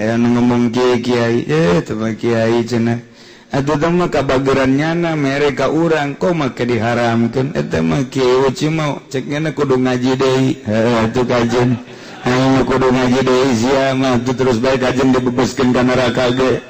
Aya nu ngomong kiai kiai, eh teu mah kiai cenah. Atuh teh mah kabageran nyana mere ka urang kok make diharamkeun eta mah kiai Uci mah cek nyana kudu ngaji deui. Heuh atuh kajen. Aing kudu ngaji deui sia mah atuh terus bae kajen dibebaskeun ka neraka ge.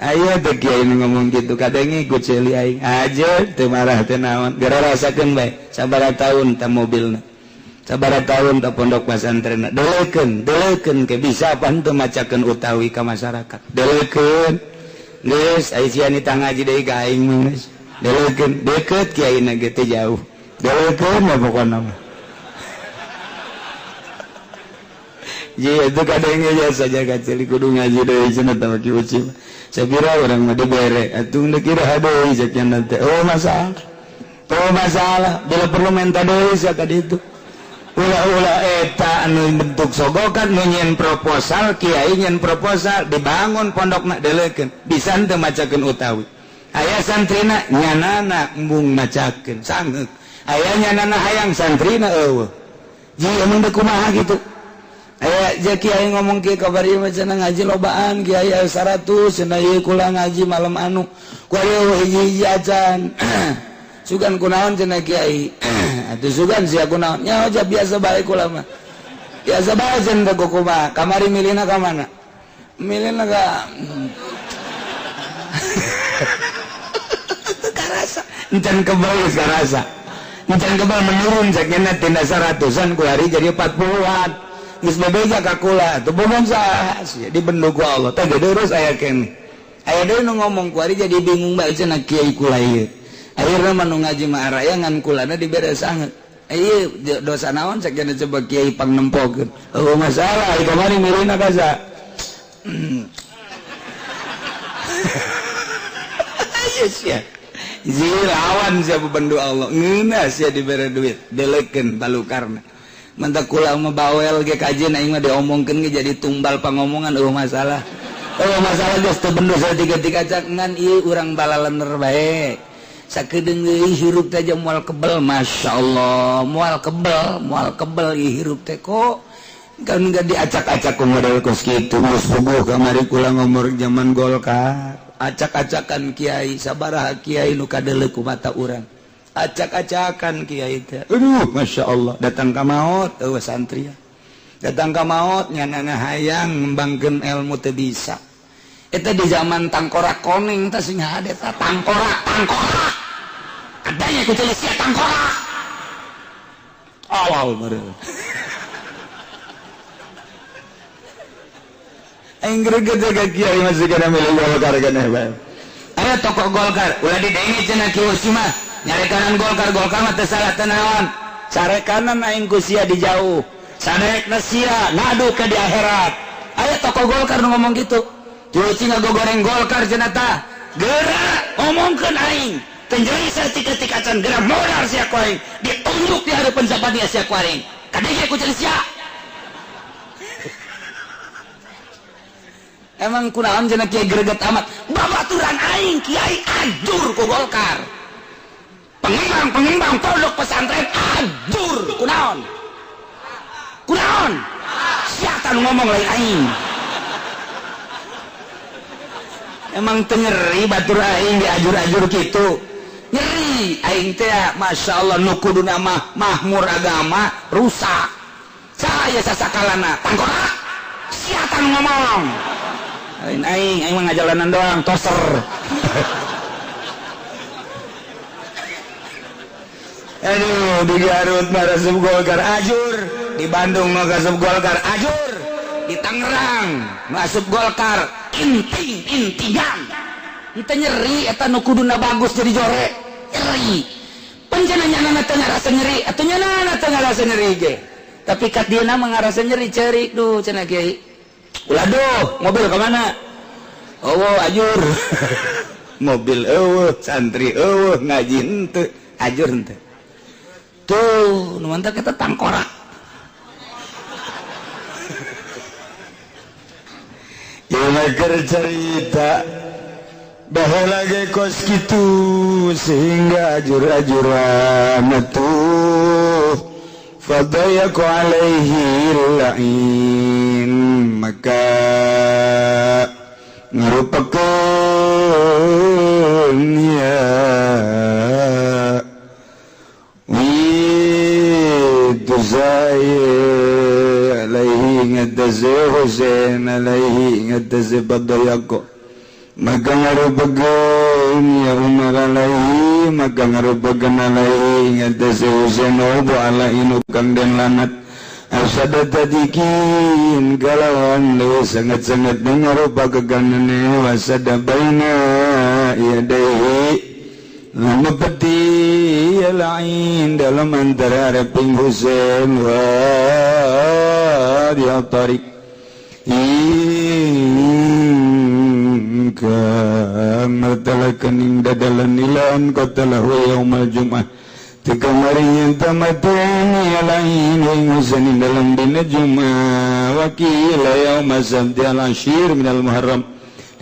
Aya teh kiai nu ngomong kitu kadenge ku ceuli aing. Aja teu marah teu naon. Geura rasakeun bae sabaraha taun ta mobilna. Sabaraha tahun ta pondok pesantren. Delekeun, delekeun ke bisa apa henteu macakeun utawi ka masyarakat. Delekeun. Geus ai sia nitah ngaji deui ka aing mah geus. Delekeun, deket kiaina ge teu jauh. Delekeun mah pokona mah. Ji itu kadenge biasa jaga ceuli kudu ngaji deui cenah tah Ki Uci. Saya orang mah dibere atuh deuk iraha deui cek nya teh. Oh masalah. Oh masalah, bila perlu minta deui sia ka ditu. Ulah-ulah eta anu bentuk sogokan nu nyieun proposal, kiai nyieun proposal dibangun pondokna delekeun, bisa henteu macakeun utawi. Aya santrina nyanana embung macakeun sangeuk. Aya nyanana hayang santrina eueuh. Ji emang deuk kumaha kitu? Aya ja kiai ngomong kieu kabar ieu mah cenah ngaji lobaan kiai aya 100 cenah ieu kula ngaji malam anu. Ku aya hiji-hiji acan. Sugan kunaon cenah kiai. Atuh sugan sia kunaon nya aja biasa bae kula mah. Biasa bae cenah teh kumaha. Kamari milihna ka mana? Milihna ka karasa. Encan kebal geus karasa. Encan kebal menurun sakina tina 100-an ku hari jadi 40-an. Geus bebeja ka kula atuh bohong saha sia dibendu ku Allah. Teh geus aya keneh. Aya deui nu ngomong ku hari jadi bingung bae cenah kiai kula ieu. Akhirna mah nu ngaji mah arayangan kulana dibere sanget. Ieu dosa naon cek cenah coba kiai pangnempokeun. Eueuh masalah ieu kamari milihna ka sa. Ieu sia. Ji lawan sia bebendu Allah. Ngeunah sia dibere duit, delekeun balukarna. Mantak kula mah bawel ge kajeun aing mah diomongkeun ge jadi tumbal pangomongan eueuh masalah. Eueuh masalah geus teu bendu saeutik-eutik acak ngan ieu urang balalener bae. Sakedeung deui hirup teh aja moal kebel, Masya Allah, moal kebel ieu hirup teh kok kan enggak diacak-acak ku model kos kitu. Geus puguh kamari kula ngomor zaman Golkar, acak-acakan kiai sabaraha kiai nu kadeuleu ku mata urang. Acak-acakan kiai teh. Aduh, Masya Allah, datang ka maot eueuh santri. Datang ka maot nyanana hayang ngembangkeun ilmu teu bisa. Eta di zaman tangkorak koneng teh sing hade ta tangkorak, tangkorak. Adanya ku tulis sia tangkorak. Awal meureun. Aing greget jaga kiai masih kana milih Golkar kana bae. Aya tokoh Golkar, ulah didenge cenah Ki Uci mah. Nyarekanan Golkar, Golkar mah teu salah teu naon. Carekanan aing ku sia di jauh. Saneekna sia ngadu ke di akhirat. Aya tokoh Golkar nu ngomong kitu. Ki Uci ngagogoreng Golkar cenah tah. Geura ngomongkeun aing. Teu nyeri saeutik-eutik acan geura modal sia ku aing. Ditunjuk di hareupeun sapadia sia ku aing. Kadenge ku ceuli sia. Emang kunaon cenah kiai greget amat. Babaturan aing kiai ajur ku Golkar. Pengembang-pengembang pondok pesantren ajur kunaon. Kunaon? Sia tah nu ngomong lain aing. Emang teu nyeri batur aing diajur-ajur kitu. Nyeri aing teh Masya Allah nu kuduna mah mahmur agama rusak. Saya sasakalana tangkorak. Sia tah nu ngomong. Lain aing, aing mah ngajalanan doang toser. Aduh, di Garut mah resep Golkar ajur, di Bandung mah resep Golkar ajur, di Tangerang masuk Golkar inting intingan. Henteu nyeri eta nu kuduna bagus jadi jore. Nyeri. Penjana nyanana teu ngarasa nyeri, atuh nyanana teu ngarasa nyeri ge. Tapi kat dieuna mah ngarasa nyeri ceurik duh cenah kiai. Ulah duh, mobil ka mana? Eueuh ajur. Mobil eueuh, santri eueuh, ngaji henteu, ajur henteu. Tuh, nu mantap kita tangkorak. Ieu mah keur cerita baheula ge kos kitu sehingga ajur-ajuran tuh fadayaku alaihi lain. maka ngarupakeun ya itu saya alaihi ngatasi Husain alaihi ngatasi badayako maka ngarupakeun ya Umar alaihi maka ngarupakeun alaihi ngatasi Husain obo ala inu kang den lanat asada tadikin kalawan leuwih sangat-sangat ngarupakeun wasada baina yadaihi lama peti lain dalam antara areping Husain wa dia tarik ingka martalakan ing dadalan ilan qatalahu yaumal jum'ah tikamari tamateni lain ing Husain dalam dina Jumat wakila yaumal sabti al ashir minal Muharram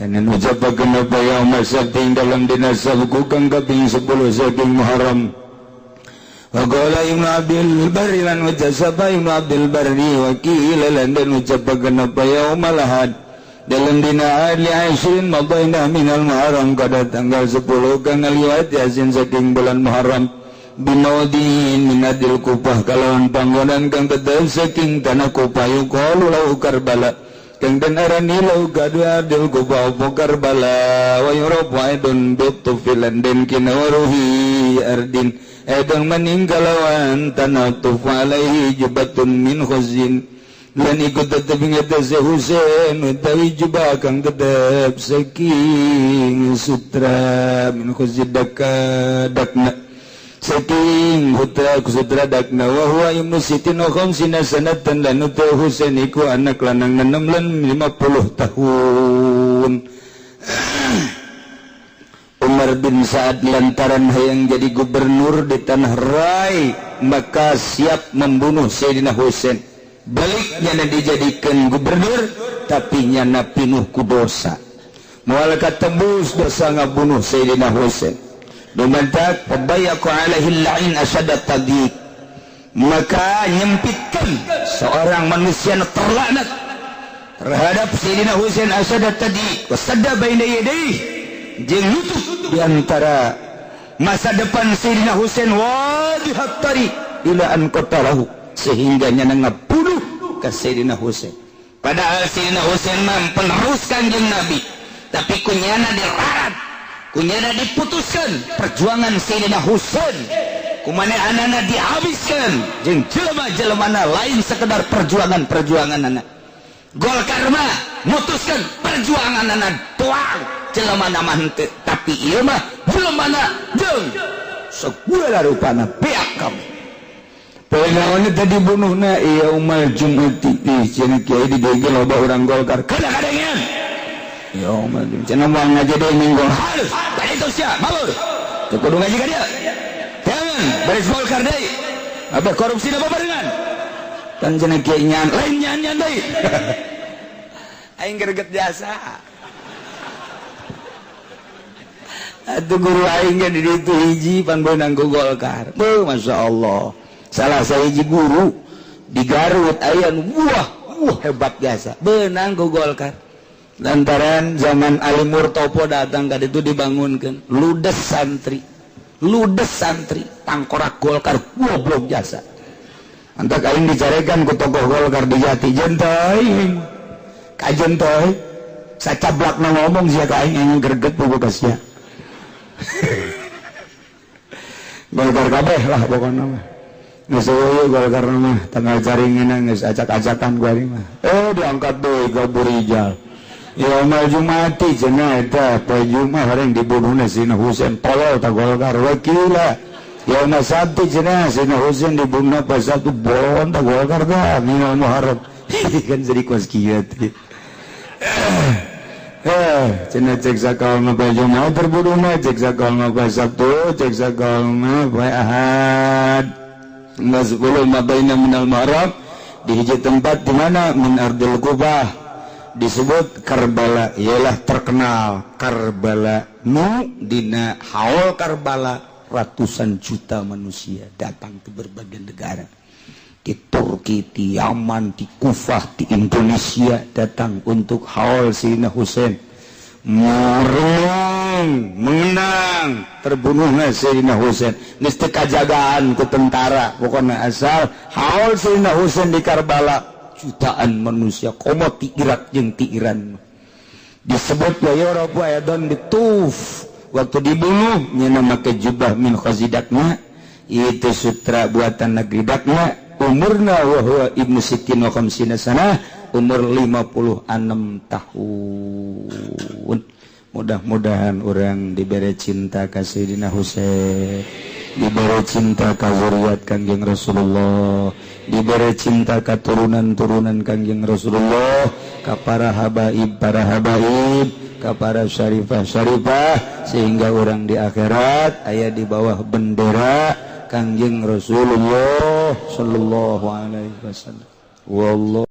dan ucapakeun apa yauma sabti dalam dina sabtu kang kaping 10 saking Muharram. Wa qala Ibnu Abdul Barri lan wajasaba Ibnu Abdul Barri wa qila lan dan ucapakeun apa yaumal ahad dalam dina ahad li ashrin madaina minal Muharram kada tanggal 10 kang ngaliwat yasin saking bulan Muharram binaudin minadil Kufah kalawan panggonan kang tetep saking tanah Kufah yuqalu lahu Karbala kang den arani lau kadua adil Kufah apa Karbala wa yurafu aidun bitufilan den kinawaruhi ardin aidun maningkalawan tanah tufa alaihi jubatun min khuzin lan ikut tetep ngatasi Husain utawi jubah kang tetep saking sutra min khuzin daka dakna saking putra sutra dakna wa huwa ibnu sitin wa khamsina sanatan lan uta Husain iku anak lanang 6 lan 50 tahun. Umar bin Sa'ad lantaran hayang jadi gubernur di tanah Rai maka siap membunuh Sayyidina Husain. Baliknya dijadikan gubernur tapi nyana pinuh ku dosa. Moal katebus dosa ngabunuh Sayyidina Husain. Dumantak tabayaqu alaihi la'in asada tadiq maka nyempitkan seorang manusia terlaknat terhadap Sayyidina Husain asada tadiq wasadda baina yadayhi jeung nutup di antara masa depan Sayyidina Husain wadihat tariq ila an qatalahu sehingga nyana ngabunuh ka Sayyidina Husain. Padahal Sayyidina Husain mah penerus Kanjeng Nabi tapi kunyana dirarat kunyana diputuskan perjuangan Sayyidina Husain kumane anana dihabiskan jeung jelema-jelemana lain sekedar perjuangan-perjuangan anak Golkar mah mutuskan perjuangan anak doang jelemana mah henteu tapi ieu mah jelemana jeung segala rupana beak kabeh. Poe tadi bunuhna yaumal Jum'ati di cenah kiai di dieu loba urang Golkar kadang-kadangan yaumal Jum'ati cenah moal ngaji deui minggu harus bari itu sia malur teu kudu ngaji ka dieu jangan baris Golkar deui apa korupsi da babarengan kan cenah kiai nyan lain nyan-nyan deui aing greget jasa atuh guru aing ge di ditu hiji pan beunang ku Golkar beuh masyaallah. Salah sahiji guru di Garut aya nu wah hebat jasa beunang ku Golkar lantaran zaman Ali Murtopo datang ka ditu dibangunkeun ludes santri tangkorak Golkar goblok jasa antak aing dicarekan ku tokoh Golkar di Jati jentoy ka jentoy sacablakna ngomong sia ka aing aing greget buku ka sia Golkar kabeh lah pokona mah geus eueuh Golkar mah tanggal caringeunna geus acak-acakan ku aing mah diangkat deui ka Burijal yaumal Jumati cenah eta poe Jumat hareng dibunuhna Sayyidina Husain tolol ta Golkar wakila yauma Sabti cenah Sayyidina Husain dibunuhna poe Sabtu bolon ta Golkar tah minal Muharram kan jadi kuas kieu teh cenah cek sakal mah poe Jumat terbunuhna cek sakal mah poe Sabtu cek sakal mah poe Ahad 10 mabaina minal Muharram di hiji tempat di mana min ardil Kufah disebut Karbala ialah terkenal Karbala nu dina haul Karbala ratusan juta manusia datang ke berbagai negara. Di Turki, di Yaman, di Kufah, di Indonesia datang untuk haul Sayyidina Husain. Murung, menang, terbunuhnya Sayyidina Husain. Geus teu kajagaan ku tentara, pokoknya asal haul Sayyidina Husain di Karbala, jutaan manusia komo ti Irak jeung ti Iran. Disebut wa yurabu ayadon bituf. Waktu dibunuh nya make jubah min khazidakna, itu sutra buatan negeri Dakna. Umurna wa huwa ibnu sittin wa khamsina sanah, umur 56 tahun. Mudah-mudahan orang diberi cinta ka Sayyidina Husain, diberi cinta ka zuriat Kangjeng Rasulullah, diberi cinta ka turunan-turunan Kangjeng Rasulullah, ka para habaib, para habaib, ka para syarifah syarifah, sehingga orang di akhirat aya di bawah bendera Kangjeng Rasulullah sallallahu alaihi wasallam. Wallah.